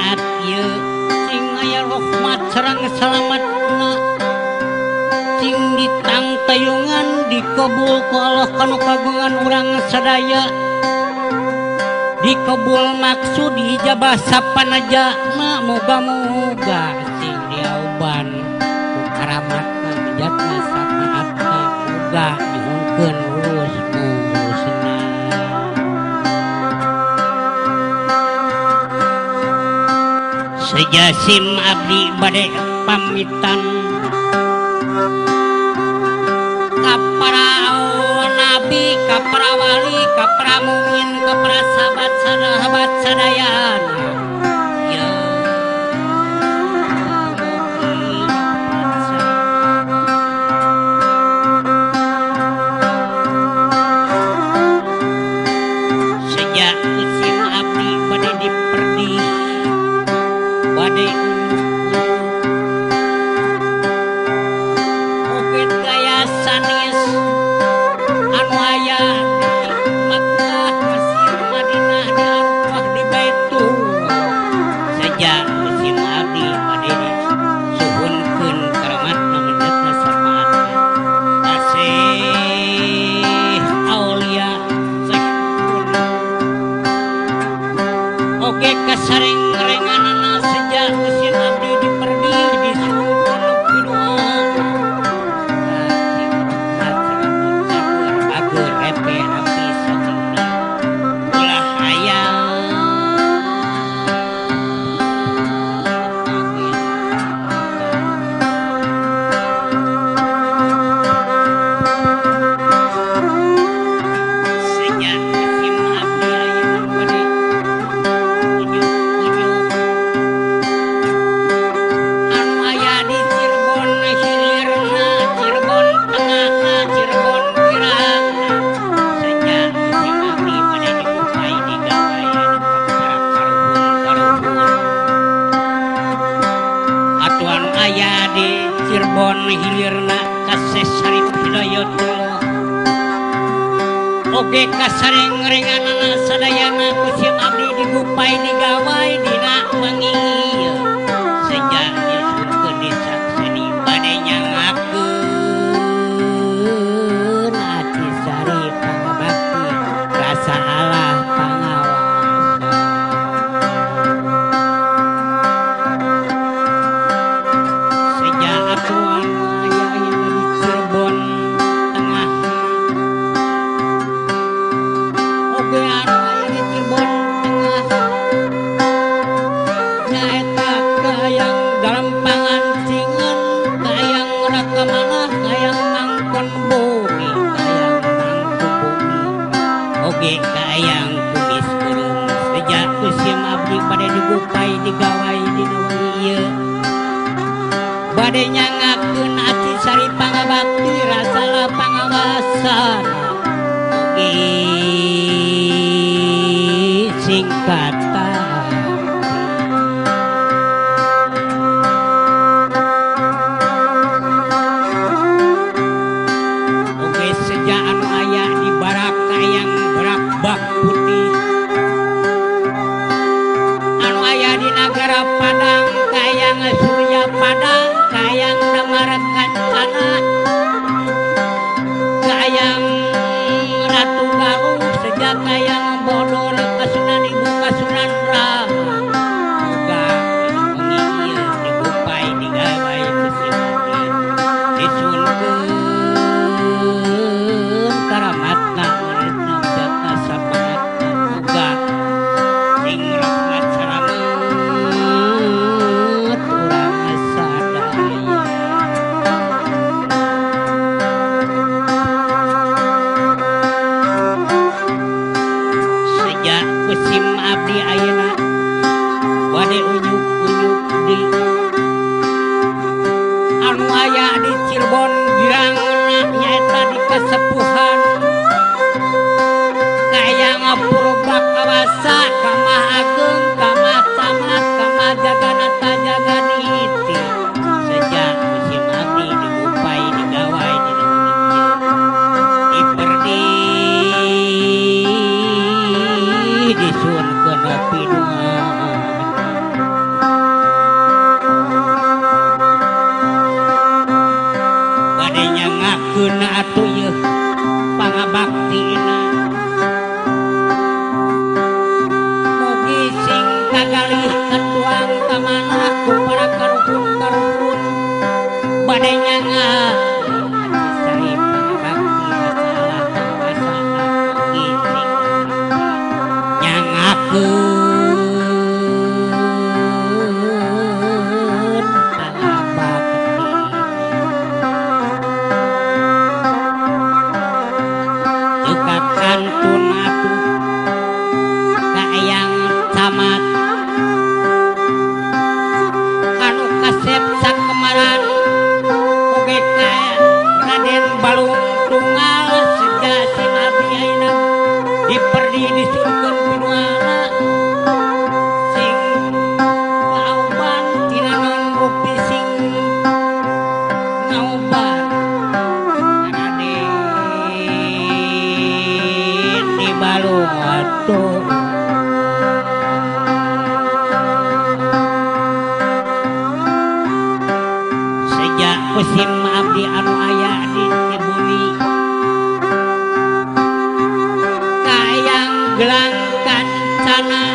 saat ieu sing aya rahmat sareng salamatna sing ditangtayungan dikabul ku Allah kanu kagungan urang sadaya dikabul maksud diijabah sapanajana moga-moga sing diauban ku karamatna bijatna sapaatna moga nyuhunkeun urus murusna. Sejasim abdi bade pamitan ka para nabi, ka para wali, ka para mukmin, ka para sahabat sahabat sadayana. Ya sejak usim abdi bade diperdih bade oge gaya sanes anu aya di Makkah, Mesir, Madinah, di Arafah, di Baitullah. Sejak musim abdi bade disuhunkeun karamatna menjatna syafaatna kasih aulia sehun oge kasareng-renganana sejak musim abdi diperdih disuhunkeun pidu'a ulah aya sejak musim abdi ayeuna bade unjuk-unjuk anu aya di Cirebon hilirna, Cirebon tengahna, Cirebon kirangna. Sejak musim abdi bade dikupai digawai para karuhun-karuhun atuh anu aya di Cirebon hilirna ka Syekh Syarif Hidayatullah oge kasareng-renganana sadayana ku sim abdi digupai digawai dina wengi ieu. Sejak disuhunkeun disakseni bade nyangakeun Aci Sari pangabakti rasa Allah pangawasa. Sejak atuh anu aya ayeuna di Cirebon tengah oge anu aya di Cirebon tengah nyaeta kahayang dalam pangancingan, kahayang rakamanah, kahayang mangkon bumi, kahayang mangku bumi oge kahayang kumis kurung. Sejak usim abdi bade digupai digawai dina wengi ieu bade nyangakeun Aci Sari pangabakti rasalah pangawasana mugi singkat. Oge sejak anu aya di barak kayang berak bak putih anu aya di nagara Padang kayang Surya Padang kayang Damar Kancana kayang Ratu Galuh sejak kayang Bodor Kasunan Ibu Kasunan Rama moga wengi ieu digupai digawai ku sim abdi disuhunkeun karamatna muridna jatna sapaatna moga sing rahmat salamet urang sadaya. ka mana ku para karuhun-karuhun bade nyanga Haji Sarip bakti masalah masalah gising nyangakeun pangabakti Teu kantun atuh ka Eyang Camat anu kasep sakemaran oge ka Raden Balung Tunggal seja sim abdi ayeuna diperdi disurkeun pinuana sing kauban tina naon rupi sing ngauban Raden di Balung atuh. Sejak musim abdi anu aya di bumi kayang gelang kancana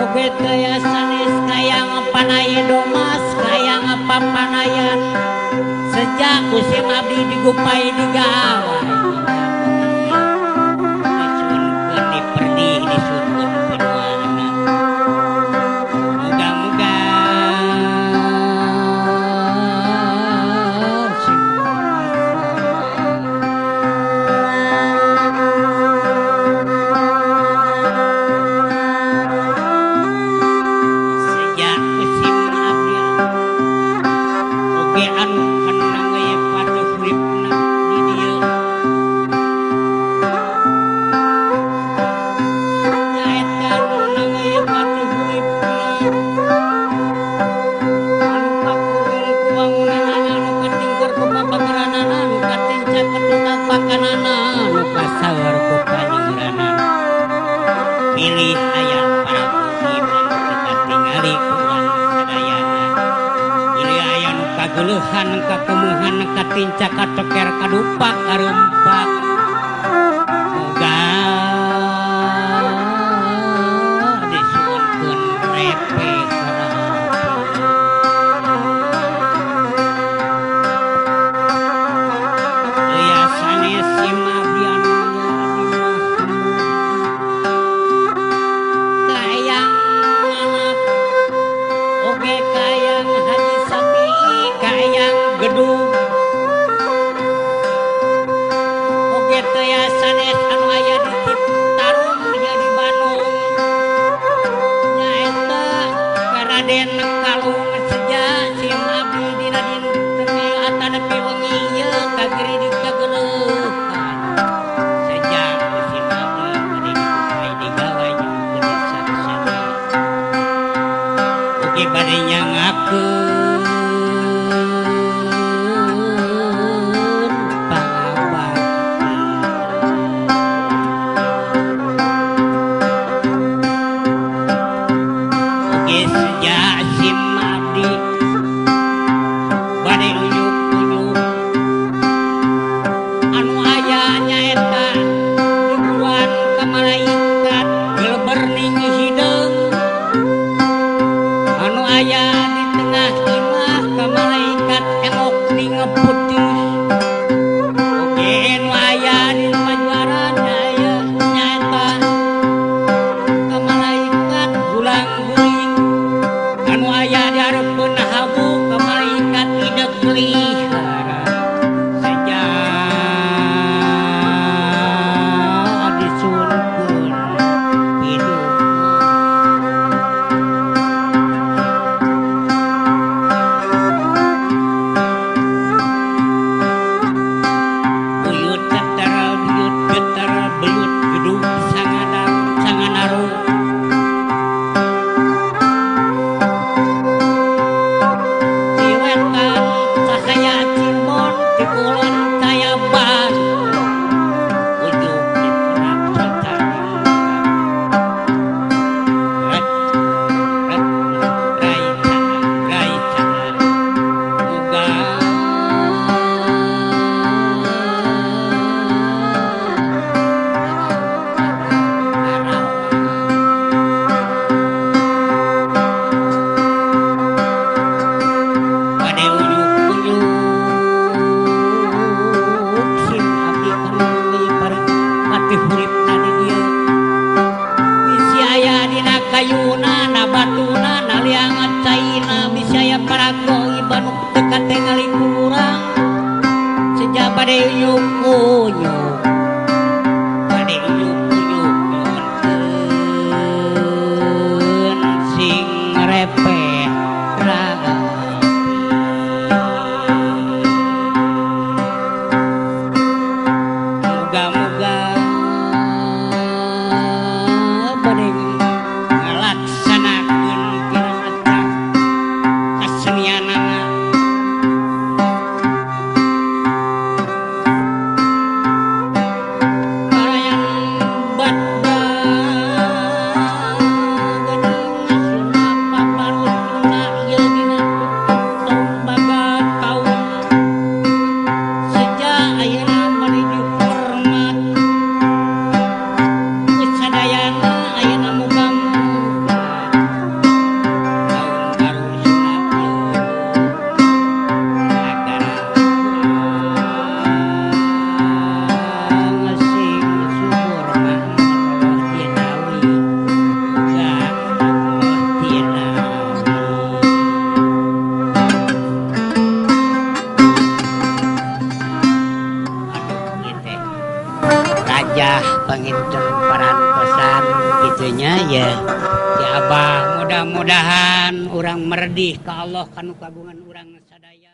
oge teu sanes kayang panai domas kayang papanayan sejak musim abdi digupai digawai disunkeun diperdi disunkeun pinuana muga-muga sing sejak musim abdi oge anu kana we patuh huripna di dieu nyaeta anu nangaye patuh huripna anu kakurung ku wangunanana anu katingkur ku papageranana anu katincak ketutak pakanana anu kasaeur ku panyeuranana pilih aya para mukim anu katingali ku urang sadayana pilih aya nu kageuleuhan kakeumeuhan katincak kateker kadupak karempak muga disuhunkeun repe Aya sanes sim abdi anu aya di Mahmud kayang Manap oge kayang Haji Sapi kayang Gedung oge teu sanes anu aya di Citarum nya di Bandung nyaeta ka Raden Kalung seja sim abdi dina dinten atanapi wengi ieu kageri dikageuleuhan seja sim abdi bade digupai digawe jeung geulis saksana oge bade nyangakeun pangabakti oge seja sim abdi bade unjuk-unjuk anu aya nyaeta diguruan ka malaikat gelberning hideung anu aya di tengah imah ka malaikat emok ning putih oge nu aya di pajuaran aya nyaeta ka malaikat gulang guling anu aya di hareupeun habu ka malaikat ideg lihara seja disuhunkeun piduka. Bade nyuk-nyuk, bade nyuk-nyuk nyuhunkeun sing repeh rapi. Muga-muga bade ngalaksanakeun pirang kasenianana. Parayan badda geuning Sunda paparut Sunda ieu dina taun baga taun sejak ayeuna bade dihormat ku sadayana ayeuna muga-muga taun baru Sunda ieu nagara urang sing subur makmur dinawi muga Allah dinawi. Aduh ieu teh rajah panginten parantosan kitu nya ya si Abah, mudah-mudahan urang meredih ka Allah kanu kagungan urang sadaya.